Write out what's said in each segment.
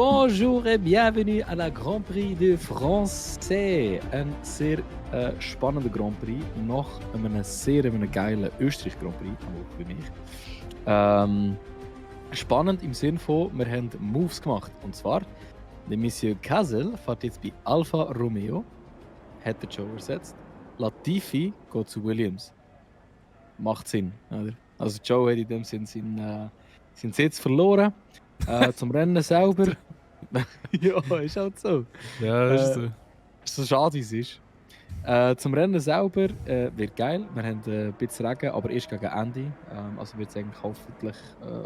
Bonjour et bienvenue à la Grand Prix de Français. Ein sehr spannender Grand Prix, nach einem sehr geilen Österreich Grand Prix, auch für mich. Spannend im Sinne von, wir haben Moves gemacht. Und zwar, der Monsieur Kazel fährt jetzt bei Alfa Romeo, hat der Joe ersetzt. Latifi geht zu Williams. Macht Sinn, oder? Also Joe hat in dem Sinn seinen Sitz verloren. Zum Rennen selber. Ja, ist halt so. Ja, ist so. So schade wie es ist. Zum Rennen selber wird geil. Wir haben ein bisschen Regen, aber erst gegen Ende. Also wird es eigentlich hoffentlich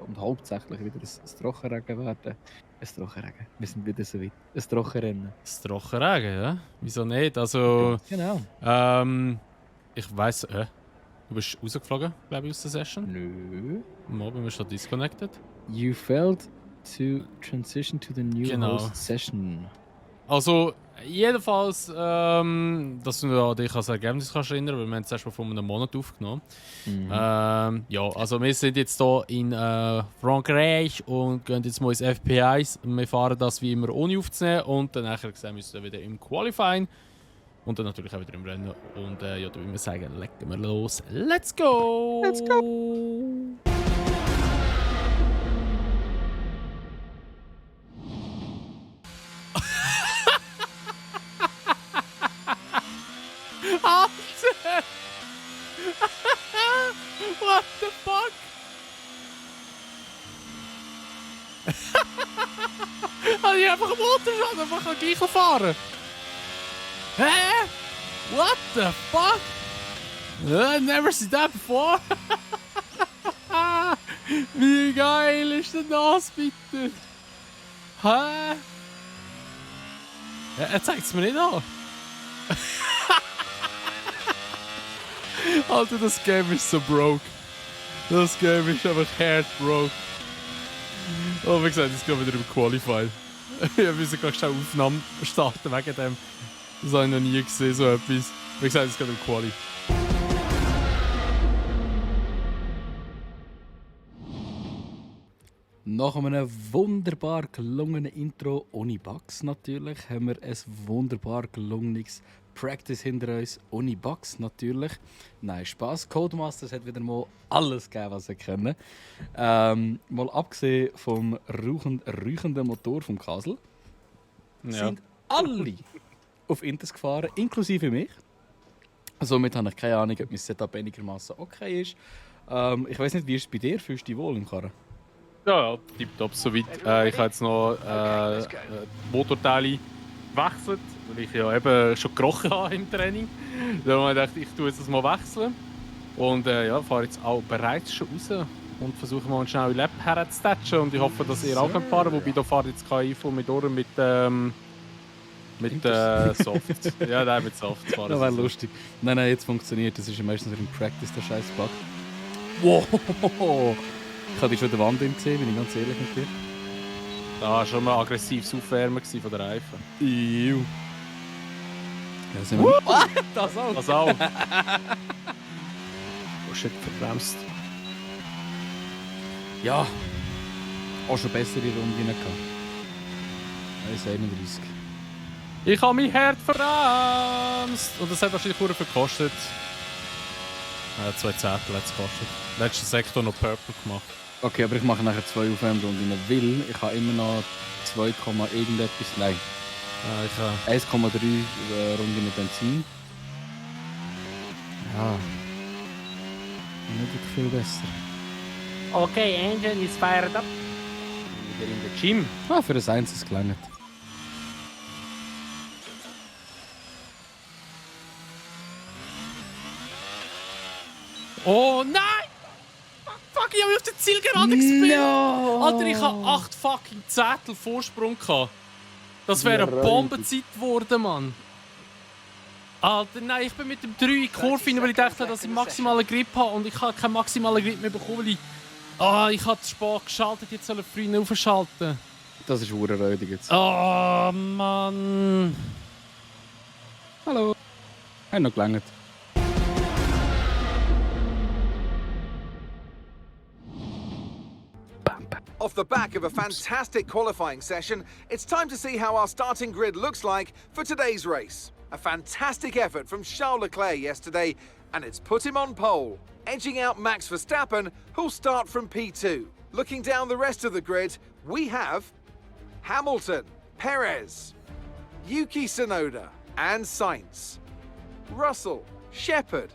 und hauptsächlich wieder ein Trockenregen werden. Ein Trockenregen. Wir sind wieder so weit. Ein Trockenrennen. Das Trockenregen, ja? Wieso nicht? Also, Genau. ich weiss, du bist rausgeflogen, glaube ich, aus der Session. Nö. Mal, bin wir schon disconnected. You failed to transition to the new Genau. host session. Also, jedenfalls, dass du dich an das Ergebnis kannst erinnern, weil wir haben es erst mal vor einem Monat aufgenommen. Ja, also wir sind jetzt hier in Frankreich und gehen jetzt mal ins FP1. Wir fahren das wie immer ohne aufzunehmen und dann nachher sehen wir uns dann wieder im Qualifying und dann natürlich auch wieder im Rennen. Und ja, da würde ich sagen, legen wir los. Let's go! Let's go! Alter! What the fuck? Habe ich einfach einen Motorschaden, einfach gleich fahren? Hä? What the fuck? Never seen that before. Wie geil ist denn das bitte? Hä? Ja, er zeigt es mir nicht an. Alter, das Game ist so broke. Das Game ist einfach hard broke. Oh, wie gesagt, jetzt gehen wir wieder im Qualify. Wir müssen gerade schnell Aufnahmen starten wegen dem. Das habe ich noch nie gesehen, so etwas. Wie gesagt, jetzt geht im Quali. Nach einem wunderbar gelungenen Intro, ohne Bugs natürlich, haben wir ein wunderbar gelungenes Practice hinter uns, ohne Bugs natürlich. Nein, Spaß. Codemasters hat wieder mal alles gegeben, was sie können. Mal abgesehen vom räuchenden Motor vom Kasel, sind alle auf Inters gefahren, inklusive mich. Somit habe ich keine Ahnung, ob mein Setup einigermaßen okay ist. Ich weiß nicht, wie ist es bei dir? Fühlst du dich wohl im Karren? Ja, tipptopp, soweit. Ich habe jetzt noch Motorteile gewechselt, weil ich ja eben schon gerochen habe im Training. Dann habe ich gedacht, ich tue jetzt das mal wechseln. Und ja, fahre jetzt auch bereits schon raus und versuche mal eine schnelle Lap herzustatchen. Und ich hoffe, dass ihr auch fahren könnt. Wobei da fahrt jetzt kein iPhone mit Ohren mit Soft. Ja, nein, mit Soft fahren. Das wäre lustig. Nein, jetzt funktioniert. Das ist ja meistens im Practice der scheiß Bug. Wow! Ich habe dich schon an der Wand gesehen, bin ich ganz ehrlich mit dir. Da war schon mal aggressives Aufwärmen von der Reifen. Iu. Ja, sind wir... Das auch! Das auch. Oh shit, verbremst. Ja. Auch schon bessere Runden gehabt. 1,31. Ich habe mein Herd verbremst! Und das hat wahrscheinlich viel gekostet. 2 Zettel hat es gekostet. Letzten Sektor noch Purple gemacht. Okay, aber ich mache nachher 2 Aufwärmrunden, weil ich habe immer noch 2, irgendetwas. Nein. Ich 1,3 Runden mit Benzin. Ja. Nicht viel besser. Okay, engine is fired up. Wieder in der Gym. Für das 1 ist es gelangt. Oh nein! Fuck, ich habe mich auf den Zielgerade gespielt! No. Alter, ich habe 8 fucking Zettel Vorsprung gehabt. Das wäre eine Bombenzeit geworden, Mann. Alter, nein, ich bin mit dem 3 in die Kurve rein, weil ich dachte, dass ich maximalen Grip habe und ich habe keinen maximalen Grip mehr bekommen, weil ich habe zu spät geschaltet, jetzt soll ich früher aufschalten. Das ist räudig jetzt. Oh, Mann. Hallo. Hat noch gelangt. Off the back of a fantastic qualifying session, it's time to see how our starting grid looks like for today's race. A fantastic effort from Charles Leclerc yesterday, and it's put him on pole, edging out Max Verstappen, who'll start from P2. Looking down the rest of the grid, we have Hamilton, Perez, Yuki Tsunoda, and Sainz, Russell, Shepard,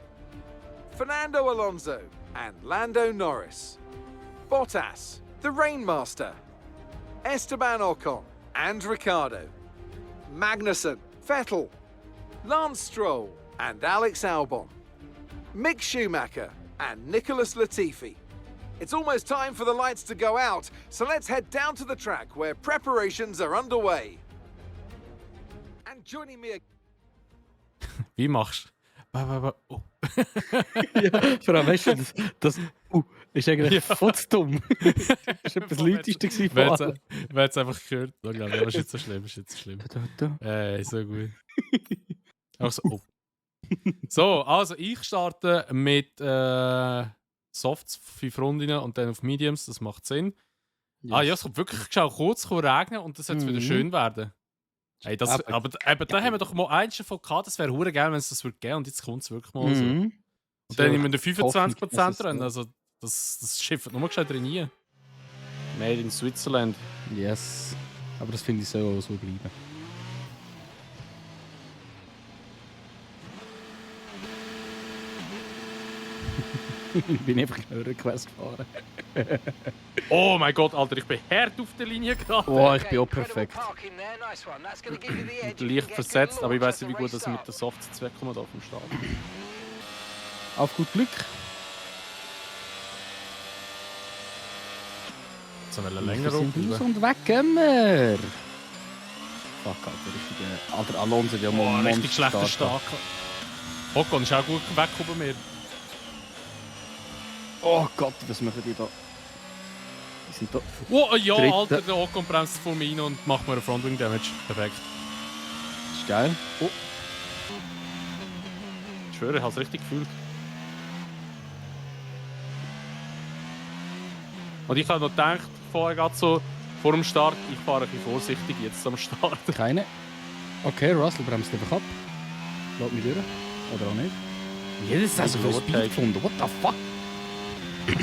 Fernando Alonso, and Lando Norris, Bottas, the Rainmaster, Esteban Ocon, and Ricciardo, Magnussen, Vettel, Lance Stroll, and Alex Albon, Mick Schumacher, and Nicholas Latifi. It's almost time for the lights to go out, so let's head down to the track where preparations are underway. And joining me... Wie machst du? Oh. Ja, vor allem, weißt du, das ist eigentlich voll zu dumm. Das war etwas Leuteste von allen. Wer hat es einfach gehört? Oh, glaube ich, das ist jetzt so schlimm, ist jetzt so schlimm. So gut. Also, oh. So, also ich starte mit Softs, 5 Rundinnen und dann auf Mediums, das macht Sinn. Yes. Ah ja, es kommt wirklich kurz regnen und das wird wieder schön werden. Hey, das, aber da haben wir doch mal eins davon gehabt, das wäre hure geil, wenn es das würde geben und jetzt kommt es wirklich mal so. Und dann nehmen wir 25% rein, also das Schiff nur gescheit trainieren. Made in Switzerland. Yes, aber das finde ich so bleiben. Ich bin einfach in einer Quest gefahren. Oh mein Gott, Alter, ich bin hart auf der Linie gerade. Oh, ich bin auch perfekt. Leicht versetzt, aber ich weiß nicht, wie gut das mit der Softs wegkommt auf dem Start. Auf gut Glück. So eine länger rum. Und weg gehen wir. Fuck, Alter, Alonso, der mal richtig schlechter Start. Ocon ist auch gut weg über mir. Oh Gott, was machen die da? Die sind da. Oh ja, Dritte. Alter, der Ocon bremst vor mir rein und macht mir einen Frontwing Damage. Perfekt. Das ist geil. Oh. Ich schwöre, ich habe es richtig gefühlt. Und ich habe noch gedacht, vorher gerade so vor dem Start, ich fahre ein bisschen vorsichtig jetzt am Start. Keine. Okay, Russell bremst einfach ab. Lass mich durch. Oder auch nicht. Jedes Mal so viel Speed gefunden. What the fuck? Ja,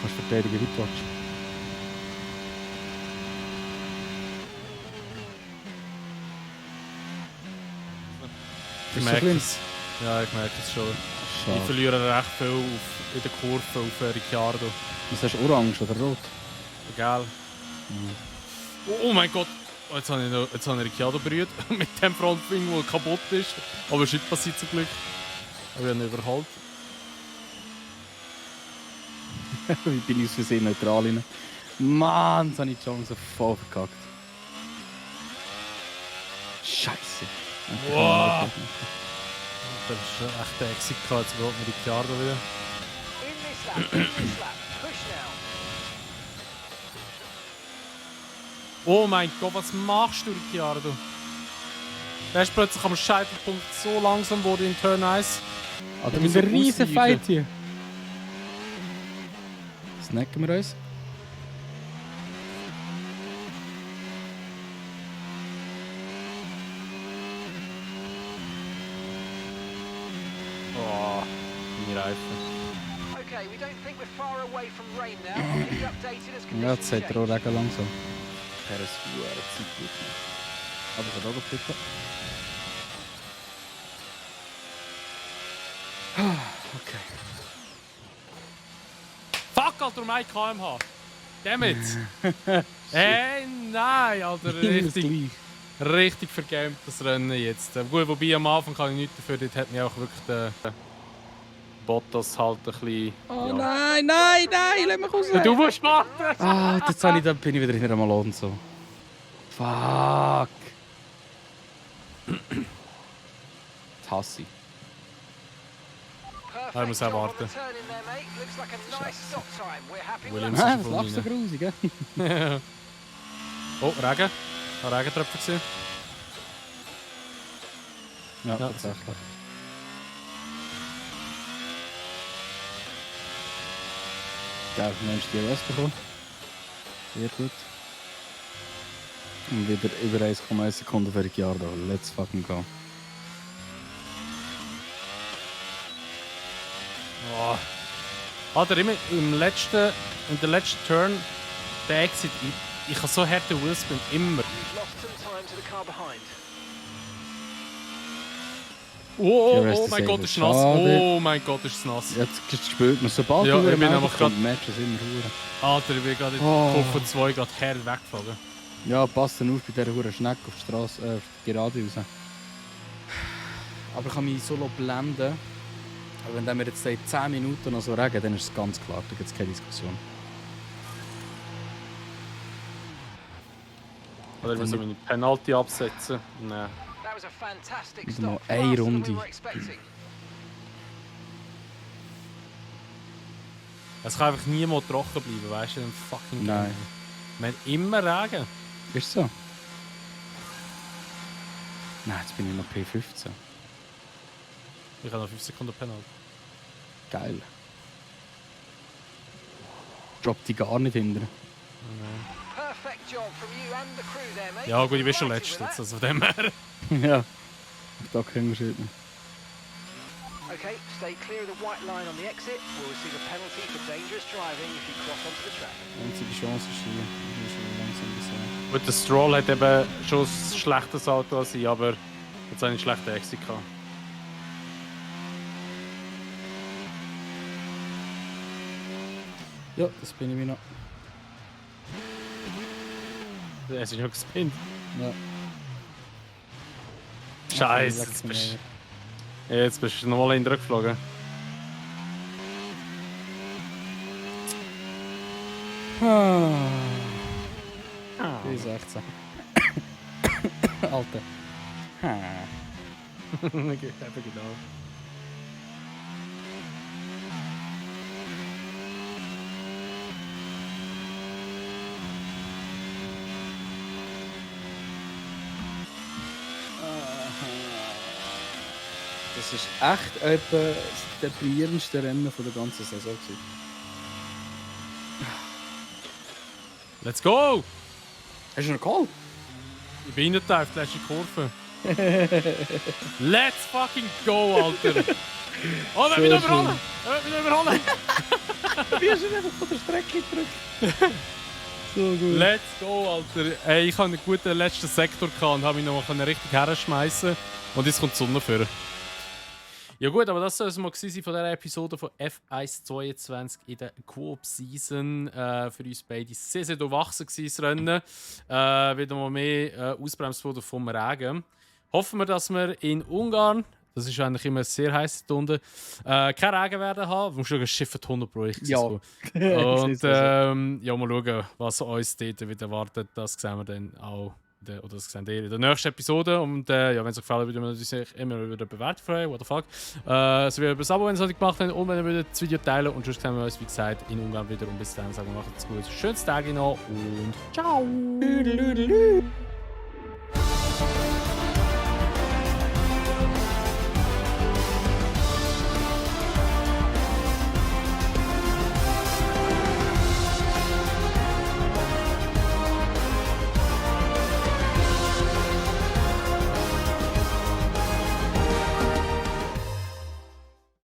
kannst verteidigen, wie du willst. Ich merke es. Ja, ich merke es schon. Schade. Ich verliere recht viel in der Kurve auf Ricciardo. Was hast du, orange oder rot? Egal. Oh mein Gott! Jetzt habe ich Ricciardo berührt mit dem Frontwing, der kaputt ist. Aber es ist nicht passiert zum Glück. Aber ich habe ihn überholt. Wie bin ich aus Versehen neutral rein? Mann, jetzt habe ich die Chance voll verkackt. Scheiße. Wow! Das ist schon echt der Exit gehabt. Jetzt geht mir Ricciardo wieder. Oh mein Gott, was machst du, Ricciardo? Der ist plötzlich am Scheitelpunkt so langsam geworden in Turn 1. Alter, mit einem riesen Fight hier. Snacken wir uns. Oh, meine Reifen. Ja, jetzt seht ihr auch Regen langsam. Der ist gut, Zeit gut. Aber ich kann auch noch okay. Fuck, Alter, um 1 km/h. Dammit! Hey, nein, Alter, richtig vergamed das Rennen jetzt. Gut, wobei am Anfang kann ich nichts dafür, dort hat mich auch wirklich der Bottas halt ein bisschen... Oh ja. Nein, lass mich raus! Du musst warten! Ah, jetzt bin ich wieder hinter einem Alonso. Fuck! Das hasse ich. Ich muss auch warten. Williams Ah, was lachst du so grusig, gell? Oh, Regen. Ein Regentröpfchen gesehen. Ja, tatsächlich. Geil, dann hast du die DRS bekommen. Sehr gut. Und wieder über 1,1 Sekunden für Ricciardo. Let's fucking go. Oh. Hat er immer in der letzten Turn, der Exit, ich habe so harte Wheelspin, immer. Oh mein Gott, ist nass. Oh mein Gott, ist nass. Jetzt spürt man, sobald Ja, du ich bin im einfach Auto kommst, merkst du es immer hure. Alter, ich bin gerade in Kurve 2 gerade her weggeflogen. Ja, passt dann auf bei dieser hure Schnecke auf die Straße, gerade raus. Aber ich kann mich so blenden. Aber wenn wir jetzt seit 10 Minuten noch so regen, dann ist es ganz klar, da gibt es keine Diskussion. Oder müssen wir meine Penalty absetzen? Nein. Und noch eine Runde. Es kann einfach niemand trocken bleiben, weißt du? Fucking Nein. Wir haben immer Regen. Ist so? Nein, jetzt bin ich noch P15. Ich habe noch 5 Sekunden Penalty. Geil. Droppt die gar nicht hinter. Ja gut, ich bin schon letzter, also von dem her. Ja. Da können wir schütten. Okay, stay clear of the white line on the exit. We'll receive a penalty for dangerous driving if you cross onto the track. Einzige Chance ist hier. Ich muss schon langsam bisschen. Gut, der Stroll hat eben schon ein schlechtes Auto als ich, aber jetzt habe ich einen schlechten Exit gehabt. Ja, das bin ich mir noch. Es ist noch gespinnt. Ja. Scheiße, jetzt bist du nochmal in den geflogen. P16. Alter. Okay, eben genau. Das ist echt etwa das deprimierendste Rennen von der ganzen Saison. Let's go! Hast du noch geholt? Ich bin reingetaucht, die letzte Kurve. Let's fucking go, Alter! Oh, wir müssen überholen! Wir müssen überholen! Wie hast du einfach von der Strecke gedrückt? So gut. Let's go, Alter! Ey, ich hatte einen guten letzten Sektor und habe mich noch mal richtig herschmeißen. Und jetzt kommt die Sonne vor. Ja gut, aber das soll es mal gewesen sein von dieser Episode von F1 22 in der Coop-Season. Für uns beide sehr, sehr durchwachsen gewesen, das Rennen. Wieder mal mehr Ausbremsboden vom Regen. Hoffen wir, dass wir in Ungarn, das ist eigentlich immer sehr heiß Stunde, keinen Regen werden haben. Wir müssen schauen, Schiff hat 100 Pro. Ja. Und ja, mal schauen, was uns dort wieder erwartet. Das sehen wir dann auch. Oder das sehen ihr in der nächsten Episode. Und ja, wenn es euch gefällt, würden wir natürlich immer über eine Bewertung freuen. What the fuck. So wie über das Abo, wenn ihr es nicht gemacht habt. Und wenn ihr das Video teilen. Und sonst sehen wir uns, wie gesagt, in Ungarn wieder. Und bis dann sagen wir, macht es gut. Schönes Tag noch und ciao.